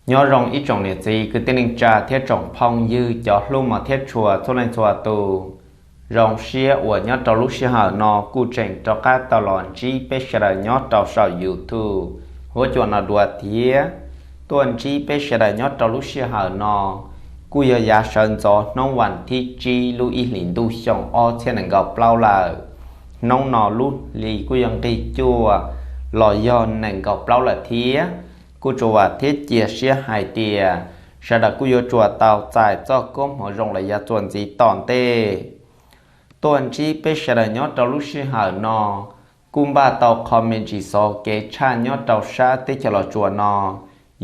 Nyob zoo ib tsoom niam txiv kwv tij neej tsa thiab tsoom phooj ywg cov hlub mos thiab tshua txhua leej txhua tus. Zoo siab uas nyob rau lub sij hawm no kuj tseem rov qab tau los ntsib peb sawv daws nyob rau saum YouTube huab cua no dua thiab. Tuaj ntsib peb sawv daws nyob rau lub sij hawm no kuj yog yav sawv ntxov hnub vas thib tsib lub ib hlis ntuj xyoo ob txhiab nees nkaum plaub lawm. Hnub no lub hli kuj yog nqig cuaj los yog nees nkaum plaub lawm thiab. Kuj tsuas vam thiab cia siab hais tias sawv daws kuj yuav tsuas tau txais txoj koob hmoov zoo los yav txuas ntxiv tom ntej. Tuaj ntsib peb sawv daws nyob rau lub sij hawm no kuj npaj tau qho me ntsis xov kev tshaj nyob rau sab teb chaws Los Tsuas no,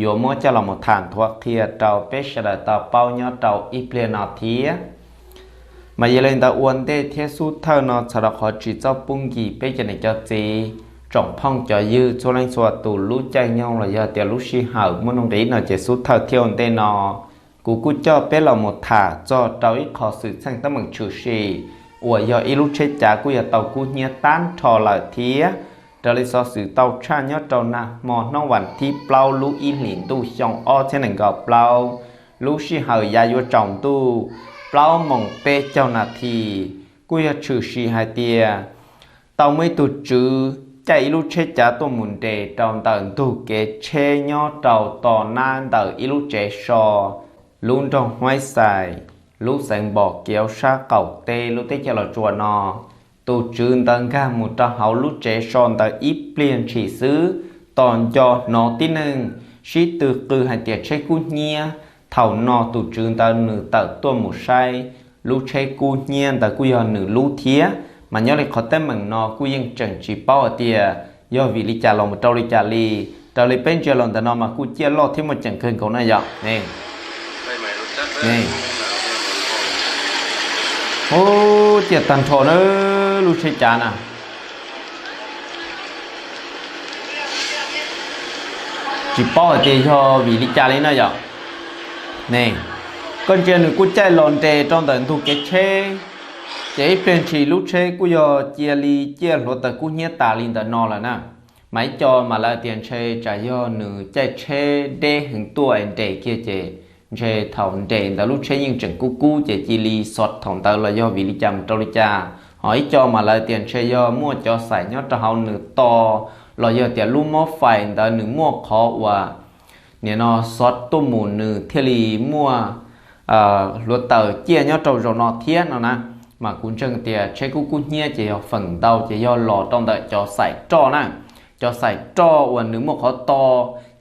yuav muab coj los mus tham nthuav qhia rau peb sawv daws tau paub nyob rau ib pliag no thiab. Mas yog li ntawd ua ntej thiab xub thawj no txhawm rau qhov tsis txhob pub nkim peb cov niam cov txiv, tsoom phooj cov ywg txhua leej txhua tus lub caij nyoog los yog tias lub sij hawm muaj nuj nqis no ces xub thawj thiab ua ntej no kuv kuj coj peb los mus tham txog rau ib qho xwm txheej teeb meem tshwm sim uas yog ib lub tsheb cav kuj yog tau kub hnyiab tag nrho lawm thiab. Raws li xov xwm tau tshaj nyob rau nag hmo hnub vas thib plaub lub ib hlis ntuj xyoo ob txhiab nees nkaum plaub, lub sij hawm yav yuav tsaus ntuj plaub moos peb caug nas this, kuj yog tshwm sim hais tias tau muaj ib tug tswv caij ib lub tsheb cav tuaj mus nres rau ntawm ntug kev tsheb nyob rau tom nab ntawm ib lub tsev so lub nroog Huaib Xais, lub xeev Npos Kev sab qaum teb lub teb chaws Los Tsuas no. Tus tswv ntawd nkag mus rau hauv lub tsev so ntawd ib pliag ntshis xwb, tos nco hnov tib neeg sib tw qw hais tias tsheb kub hnyiab. Thaum no tus tswv ntawd nws tawm tuaj mus saib lub tsheb kub hnyiab ntawd kuj yog nws lub thiab. Mas nyob li qhov teeb meem no kuj yeej tseem tsis paub hais tias yog vim li cas los mus rau li cas li. Raws li peb ntsia los ntawm no mas kuj ciaj loj thiab muaj ceem kawg nkaus na yom. Ub, ciaj tag nrho na lub tsheb cav na. Tsis paub hais tias yog vim li cas li na yom. Ne, koj ntsia nws kuj caij los nres rau ntawm ntug kev tsheb, ces ib pliag ntshis lub tsheb kuj yog cia li ciaj hluav taws kub hnyiab tas li ntawm no lawm na. Mas ib co mas lawv tias ntshe tsam yog nws caij tsheb deb heev tuaj es nres kiag ces ntshe thaum nres ntawd lub tsheb yeej tseem kub kub ces cia li xov thaum ntawd los yog vim li cas mus rau li cas. Ho ib co mas lawv tias ntshe yog muaj cov xaim nyob rau hauv nws to los yog tias lub mob fais ntawd nws muaj qhov uas nim no xov tuaj mus nws thiaj li muaj hluav taws ciaj nyob rau zaum no thiab no na. Mas kuv ntseeg tias tsheb kub kub hnyiab ces yog feem ntau ces yog los rau ntawm cov xaim roj na. Cov xaim roj uas nws muaj qhov to,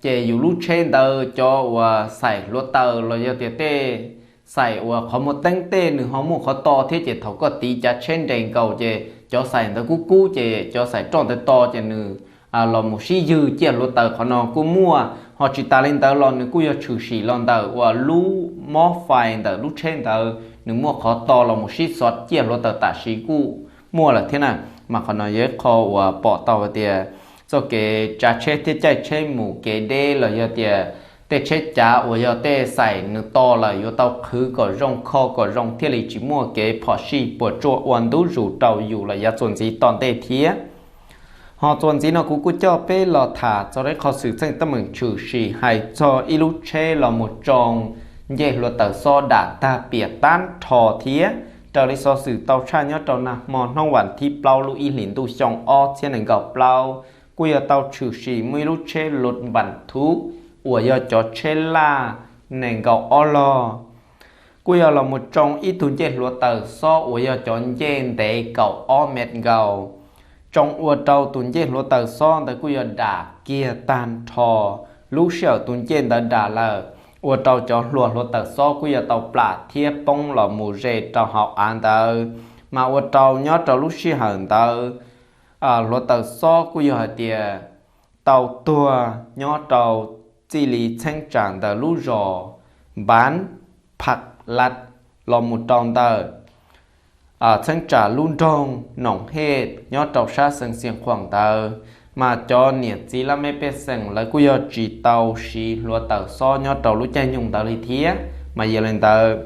ces yus lub tsheb ntawd cov uas xaim hluav taws los yog tias tej xaim uas qhov muag teeb tej nws ho muaj qhov to thiab ces thaum koj tiv cav tsheb nres nkaus ces cov xaim ntawd kub kub ces cov xaim roj ntawd to ces nws los mus sib ywg ciaj hluav taws qhov no kuj muaj. Ho tsis tas li ntawd los nws kuj yog tshwm sim los ntawm uas lub mob fais ntawm lub tsheb ntawd nws muaj qhov to los mus sib xov ciaj hluav taws tam sim kuj muaj lawm thiab na. Mas qhov no yog ib qho uas pom tau hais tias txoj kev tsav tsheb thiab caij tsheb mus kev deb los yog tias tej tsheb cav uas yog tej xaim nws to lawm yuav tau qhwv kom zoo kho kom zoo thiaj li tsis muaj kev phom sij puas tsuaj ua ntub zus rau yus los yav txuas ntxiv tom ntej thiab. Ho txuas ntxiv no kuv kuj coj peb los tham txog ib qho xwm txheej teeb meem tshwm sim hais txog ib lub tsheb los mus tsoo ncej hluav taws xob dam tag piam tag nrho thiab. Raws li xov xwm tau tshaj nyob rau nag hmo hnub vas thib plaub lub ib hlis ntuj xyoo ob txhiab nees nkaum plaub, kuj yog tau tshwm sim muaj ib lub tsheb lus npas thuv uas yog cov tsheb laj nees nkaum ob log, kuj yog los mus tsoo ib tug ncej hluav taws xob uas yog cov ncej ntev kaum ob mev nkaus. Tsoo ua rau tus ncej hluav taws xob ntawd kuj yog dam kiag tag nrho. Lub sij hawm tus ncej ntawd dam lawm, ua rau cov hlua hluav taws xob kuj yog tau plam thiab poob los mus ze rau hauv av ntawd. Mas ua rau nyob rau lub sij hawm ntawd hluav taws xob kuj yog hais tias tau tuag nyob rau txij li txheeb tsam ntawm lub zos Npav Phaj Laj los mus rau ntawm txheeb tsam lub nroog Noom Hej nyob rau sab xeev Xiav Khuam ntawd. Mas cov niam txiv laj mej pej xeem lawv kuj yog tsis tau siv hluav taws xob nyob rau lub caij nyoog ntawd li thiab. Mas yog li ntawd,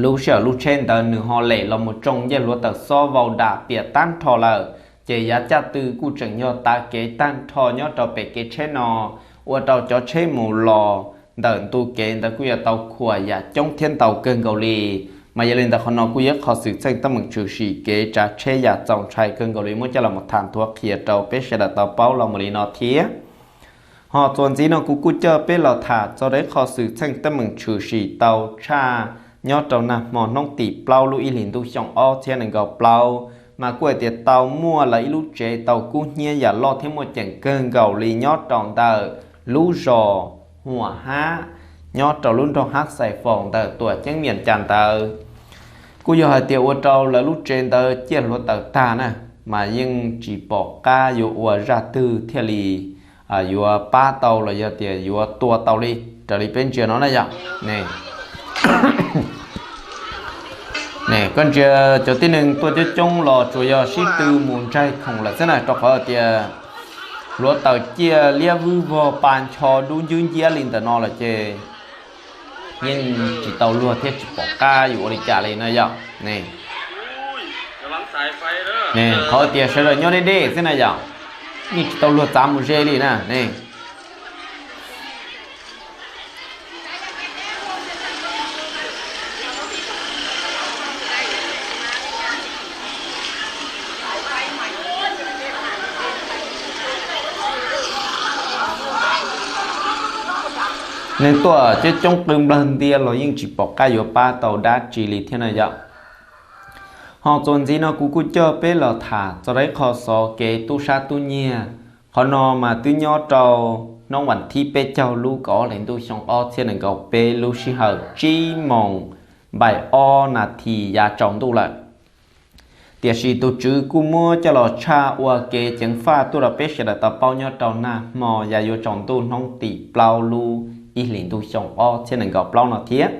lub sij hawm lub tsheb ntawd nws ho lem los mus tsoo ncej hluav taws xob vau dam piam tag nrho lawm, ces yav caj tw kuj tseem yog tav kev tag nrho nyob rau pem kev tsheb no, ua rau cov tsheb mus los ntawm ntu kev ntawd kuj yuav tau khuam yam coob thiab ntau kawg nkaus li. Mas yog li ntawd qhov no kuj yog qhov xwm txheej teeb meem tshwm sim kev tsav tsheb yam txaus ntshai kawg nkaus li muab coj los tham nthuav qhia rau peb sawv daws tau paub los mus li no thiab. Ho txuas ntxiv no kuv kuj coj peb los tham txog rau ib qho xwm txheej teeb meem tshwm sim tau tshaj nyob rau nag hmo hnub tim plaub lub ib hlis ntuj xyoo ob txhiab nees nkaum plaub, mas kuj hais tias tau muaj lawv ib lub tsev tau kub hnyiab yam loj thiab muaj ceem kawg nkaus li nyob rau ntawm lub zos Huam Hab, nyob rau lub nroog Hab Xais Foos ntawm tuam ceeb Vias Cas ntawd. Kuj yog hais tias ua rau lawv lub tsev ntawd ciaj hluav taws tag na, mas yeej tsis pom qab yuav ua zaj twg thiaj li yuav pab tau los yog tias yuav tua tau li raws li peb ntsia no na yom. Koj ntsia cov tib neeg tuaj coob coob los tsuas yog sib tw mus ntsaig khoom lawm xwb na, rau qhov tias hluav taws ciaj liab vwb vog pa ncho dub ncwb nciab li ntawm no lawm ces yeej tsis tau luag thiab tsis pom qab yuav ua li cas li na yom. Qhov tias sawv daws nyob deb deb xwb na yom, yeej tsis tau luag txav mus ze li na ne. Neeg tuaj coob coob qw nplawg ntias los yeej tsis pom qab yuav pab tau dab tsi li thiab na yom. Ho txuas ntxiv no kuv kuj coj peb los tham txog rau ib qho xov kev tub sab tub nyiag. Qhov no mas twb nyob rau hnub vas thib peb caug lub kaum ob hlis ntuj xyoo ob txhiab nees nkaum peb lub sij hawm tsib moos npaim ob nas this yav tsaus ntuj lawm. Tiam sis tus tswv kuj muab coj los tshaj ua kev ceev faj tuaj rau peb sawv daws tau paub nyob rau nag hmo yav yuav tsaus ntuj hnub tim plaub lub ib hlis ntuj xyoo ob txhiab nees nkaum plaub no thiab.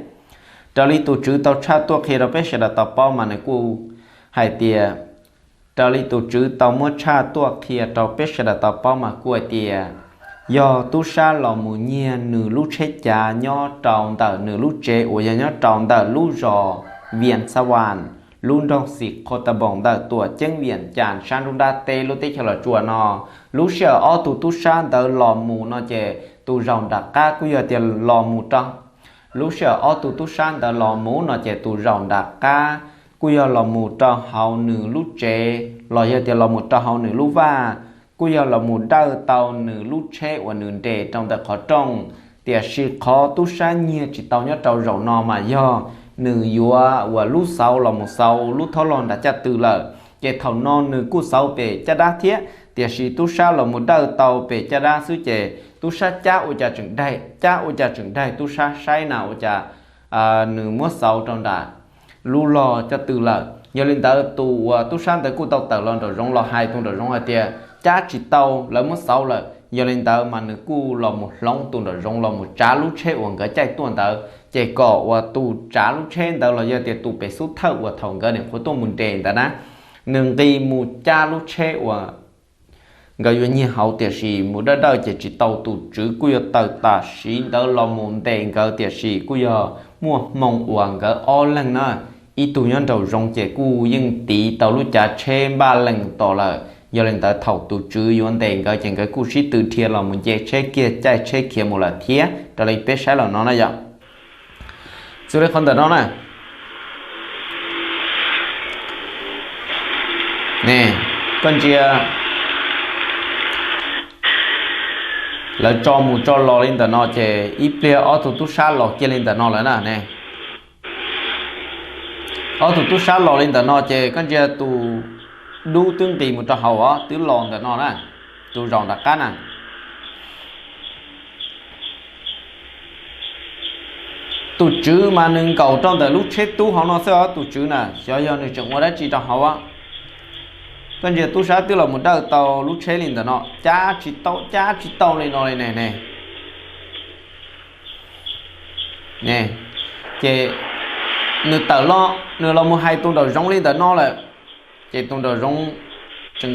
Raws li tus tswv tau tshaj tuaj qhia rau peb sawv daws tau paub mas nws kuj hais tias, raws li tus tswv tau muab tshaj tuaj qhia rau peb sawv daws tau paub mas kuj hais tias yog tub sab los mus nyiag nws lub tsheb cav nyob rau ntawm nws lub tsev uas yog nyob rau ntawm lub zos Vias Xas Vas, lub nroog Xis Khos Tas Npoos ntawm tuam ceeb Vias Cas sab nruab nrab teb lub teb chaws Los Tsuas no. Lub sij hawm ob tug tub sab ntawd los mus no ces tus zaum nram qab kuj yog tias los mus rau, lub sij hawm ob tug tub sab ntawd los mus no ces tus zaum nram qab kuj yog los mus rau hauv nws lub tsev los yog tias los mus rau hauv nws lub vaj, kuj yog los mus dawj tau nws lub tsheb uas nws nres rau ntawm qhov rooj. Tiam sis qhov tub sab nyiag tsis tau nyob rau zaum no mas yog nws yuav uas lub xauv los mus xauv lub thob log nram caj tw lawm, ces thaum no nws kuj xauv pem caj dab thiab, tiam sis tub sab los mus dawj tau pem caj dab xwb ces tub sab cab ua cas tseem daig, cab ua cas tseem daig, tub sab saib na ua cas nws muab xauv rau nram lub log caj tw lawm. Yog li ntawd tus uas tub sab ntawd kuj tau tawm los nraum zoov los hais tus nraum zoov hais tias cab tsis tau, lawv muab xauv lawm. Yog li ntawd mas nws kuj los mus hloov tus nraum zoov los mus tsav lub tsheb uas nkawd caij tuaj ntawd, ces kom uas tus tsav lub tsheb ntawd los yog tias tus pem xub thawj uas thaum nkawd nim qhuav tuaj mus nres ntawd na, nws nqis mus cab lub tsheb uas nkawd yuav nyiag hauv, tiam sis mus dawj dawj ces tsis tau, tus tswv kuj yuav tawm tam sim ntawd los mus ntes nkawd, tiam sis kuj yog muaj hmoo uas nkawd ob leeg na, ib tug nyob nraum zoov ces kuj yeej tiv tau lub cav tsheb npaj lees tos lawm. Yog li ntawd thaum tus tswv yuav ntes nkawd ces nkawd kuj sib tw dhia los mus nce tsheb kiag caij tsheb khiav mus lawm thiab raws li peb saib los no na yom. Xws li qhov ntawm no na, ne, koj ntsia, lawv tso mus tso los li ntawm no ces ib pliag ob tug tub sab los kiag li ntawm no lawm na ne. Ob tug tub sab los li ntawm no ces koj ntsia tus dub twb nqis mus rau hauv os, twb los ntawm no na, tus zaum nram qab na. Tus tswv mas nws nkaum rau ntawm lub tsheb tub hauv no xwb os, tus tswv na xyov yog nws tseem ua dab tsi rau hauv. Koj ntsia tub sab twb los mus dawj tau lub tsheb li ntawm no, cab tsis tau, cab tsis tau li no li ne ne. Ces nws tawm los, nws los mus hais tus nraum zoov li ntawm no lawm, ces tus nraum zoov tseem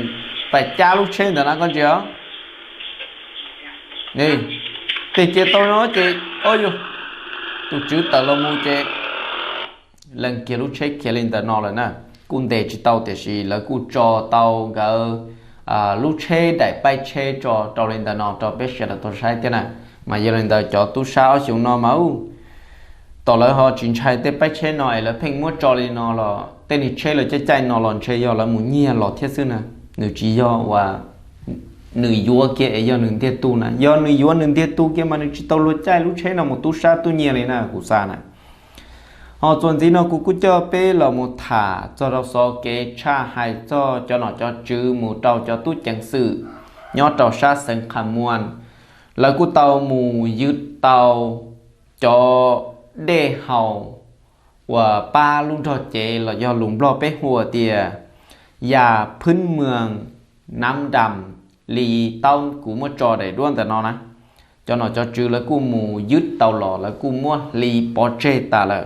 pais cab lub tsheb ntawm na, koj ntsia. Tej cia tau no ces, o yog, tus tswv tawm los mus ces lees kiag lub tsheb khiav li ntawm no lawm na. Kuj ntes tsis tau tiam sis lawv kuj tso tau nkawd lub tsheb daim paib tsheb tso rau li ntawm no rau peb sawv daws tau saib thiab na. Mas yog li ntawd cov tub sab ob xyoo no mas ub, tom lawv ho tsis ntshai tej pab tsheb no es lawv pheej muab tso li no los tej niag tsheb lawv caij caij no los ntshe yog lawv mus nyiag los thiab xwb na. Nws tsis yog uas nws yuav kiag es yog nws ntiag tug na, yog nws yuav nws ntiag tug kiag mas nws tsis tau luag caij lub tsheb no mus tub sab tub nyiag li na kuv xav na. Ho txuas ntxiv no kuv kuj coj peb los mus tham txog rau xov kev tshaj hais txog cov nom cov tswv mus rau cov tub ceev xwm nyob rau sab xeev Qhas Muas, lawv kuj tau mus ywg tau cov dej haus uas pab lub nrog cev los yog lus Nplog peb hu tias yas phwb mws nam dam li taub kuv muab tso daim duab ntawm no na. Cov nom cov tswv lawv kuj mus ywg tau los lawv kuj muab hliv pov tseg tas lawm,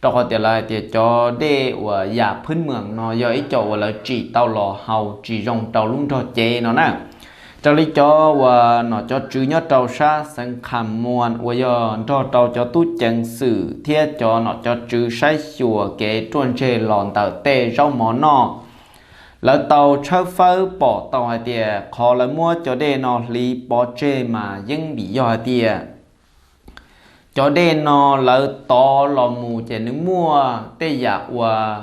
rau qhov tias lawv hais tias cov dej uas yas phwb mws no yog ib co uas lawv tsim tau los haus tsis zoo rau lub nrog cev no na. Raws li cov uas nom cov tswv nyob rau sab xeev Qhas Muas uas yog nrog rau cov tub ceev xwm thiab cov nom cov tswv saib xyuas kev ruaj ntseg los ntawm tej zaub mov noj, lawv tau tshawb fawb pom tau hais tias qhov lawv muab cov dej no hliv pov tseg mas yeej vim yog hais tias cov dej no lawv tov los mus ces nws muaj tej yam uas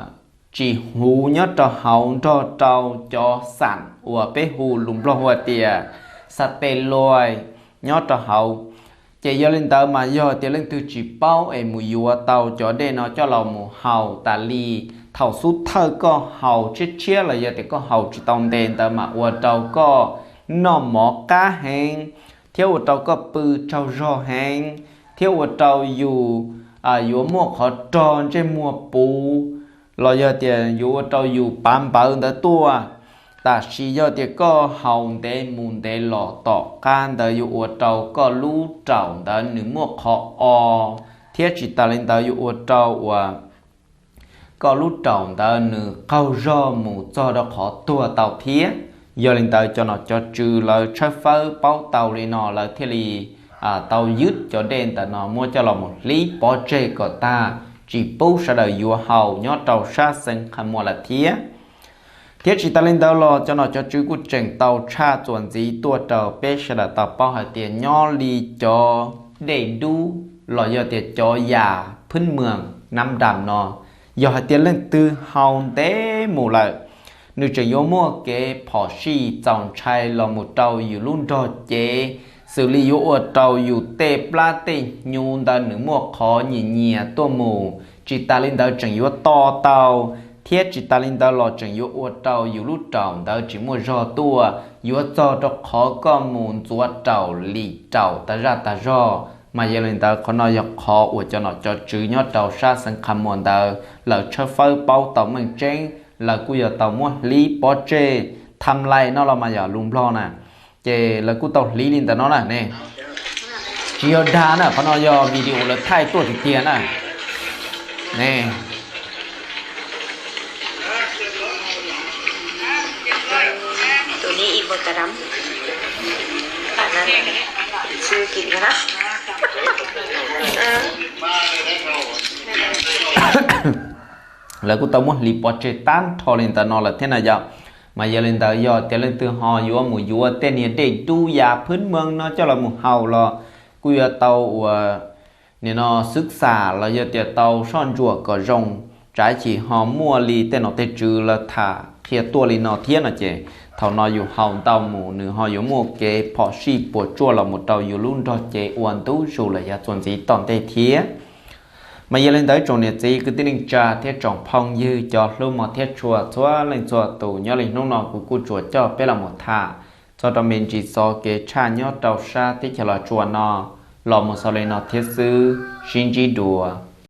tsis huv nyob rau hauv nrog rau cov xam uas peb hu lus Nplog hu tias xa tes luais nyob rau hauv. Ces yog li ntawd mas yog tias leej twg tsis paub es mus yuav tau cov dej no coj los mus haus tas li, thaum xub thawj koj haus tshiab tshiab los yog tias koj haus tsis tau ntev ntawd mas ua rau koj noj mov qab heev, thiab ua rau koj pw tsaug zog heev, thiab ua rau yus yuav muaj qhov rog ntsej muag puv, los yog tias yuav ua rau yus pav npawv ntawd tuaj. Tab sis yog tias koj haus ntev mus ntev los tom qab ntawd yuav ua rau koj lub raum ntawd nws muaj qhov o, thiab tsis tas li ntawd yuav ua rau uas koj lub raum ntawd nws qaug zog mus txog rau qhov tuag tau thiab. Yog li ntawd cov nom cov tswv lawv tshawb fawb paub tau li no lawv thiaj li tau ywg cov dej ntawm no muab coj los mus hlib pov tseg kom tag, tsis pub sawv daws yuav haus nyob rau sab xeev Qhas Muas lawm thiab. Thiab tsis tas li ntawd los cov nom cov tswv kuj tseem tau tshaj txuas ntxiv tuaj rau peb sawv daws tau paub hais tias nyob li cov dej dub los yog tias cov yas phwb mws nam dam no, yog hais tias leej twg haus ntev mus lawm, nws tseem yuav muaj kev phom sij txaus ntshai los mus rau yus lub nrog cev, xws li yuav ua rau yus tej plab tej hnyuv ntawd nws muaj qhov nyias nyias tuaj mus. Tsis tas li ntawd tseem yuav to tau, thiab tsis tas li ntawd los tseem yuav ua rau yus lub raum ntawd tsis muaj zog tuaj, yuav txog rau qhov koj mus ntxuav raum lim raum tas zaj tas zog. Mas yog li ntawd qhov no yog qhov uas cov nom cov tswv nyob rau sab xeev Qhas Muas ntawd lawv tshawb fawb paub tau meej tseeb, lawv kuj yog tau muab hlib pov tseg tham lais no los mas yog lus Nplog na, ces lawv kuj tau hlib li ntawm no na ne. Tsis yog dag na, qhov no yog video lawv thaij tuaj tiag tiag na ne. Lawv kuj tau muab hliv pov tseg tag nrho li ntawm no lawm thiab na yom. Mas yog li ntawd yog tias leej twg ho yuav mus yuav tej niag dej dub yas phwb mws no coj los mus haus los kuj yuav tau uas nim no xwb xam los yog tias tau soj ntsuam kom zoo, tsam ib chim ho muaj li tej nom tej tswv lawv tham qhia tuaj li no thiab no ces thaum no yus haus ntau mus nws ho yuav muaj kev phom sij puas tsuaj los mus rau yus lub nrog cev ua ntu zus los yav txuas ntxiv tom ntej thiab. Mas yog li ntawd tsoom niam txiv kwv tij neej tsa thiab tsoom phooj ywg cov hlub mos thiab tshua txhua leej txhua tus, nyob li hnub no kuv kuj tsuas coj peb los mus tham txog rau me ntsis xov kev tshaj nyob rau sab teb chaws Los Tsuas no los mus xaus li no thiab xwb, sib ntsib dua.